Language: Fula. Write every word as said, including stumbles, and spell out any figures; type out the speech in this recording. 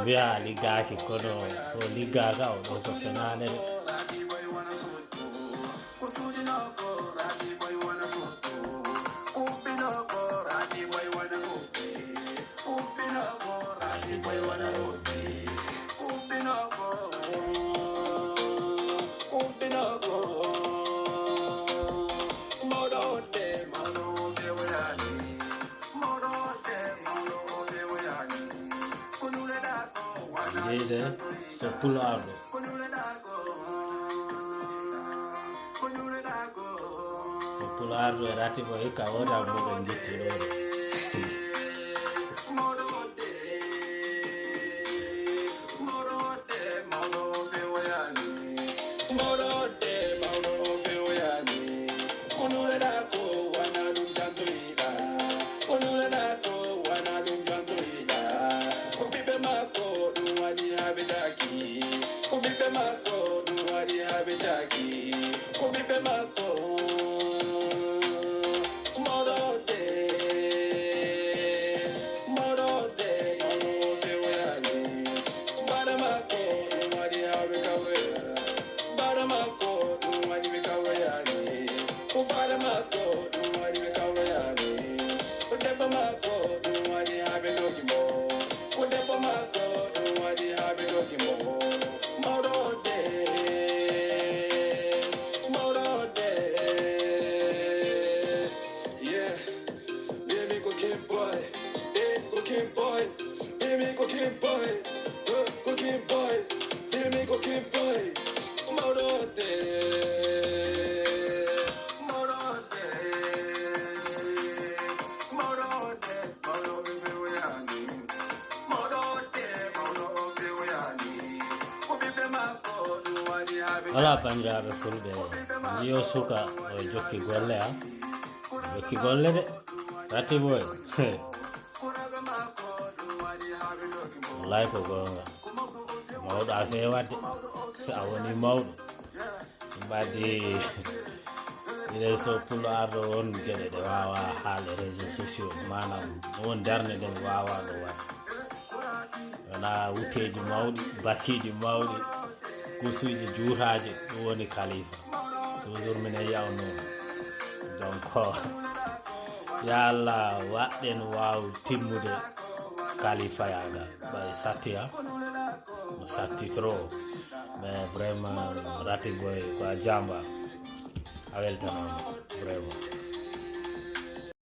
Mbiya liggaaki, kono ko liggaaka o ɗo ko fenaande de. Jeyde so pulaarɗo. So pulaarɗo e rati ko hikka o da muɗum jitti ɗo. Wala, banndiraaɓe fulɓe, yo suka o jokki golle, a jokki golle de. Rati boy. Wallahi ko goonga. Mawɗo a feewaade, so a woni mawɗo. Mbaddi ine so pulaar ɗo won geɗe ɗe waawa haale réseaux sociaux, maanaam won darnde nde waawa ɗo waɗ. Wona wuteeji mawɗi, bakiiji mawɗi, kusuuji juutaaji, ɗum woni kalifa. Toujours minen yawno. Donc, ya Allah, waɗɗen waaw timmude kalifa yaaga. Ɓay satti, ha? No satti trop. Mais vraiment, Rati Boy, ko a jamba. A weltanaama, vraiment.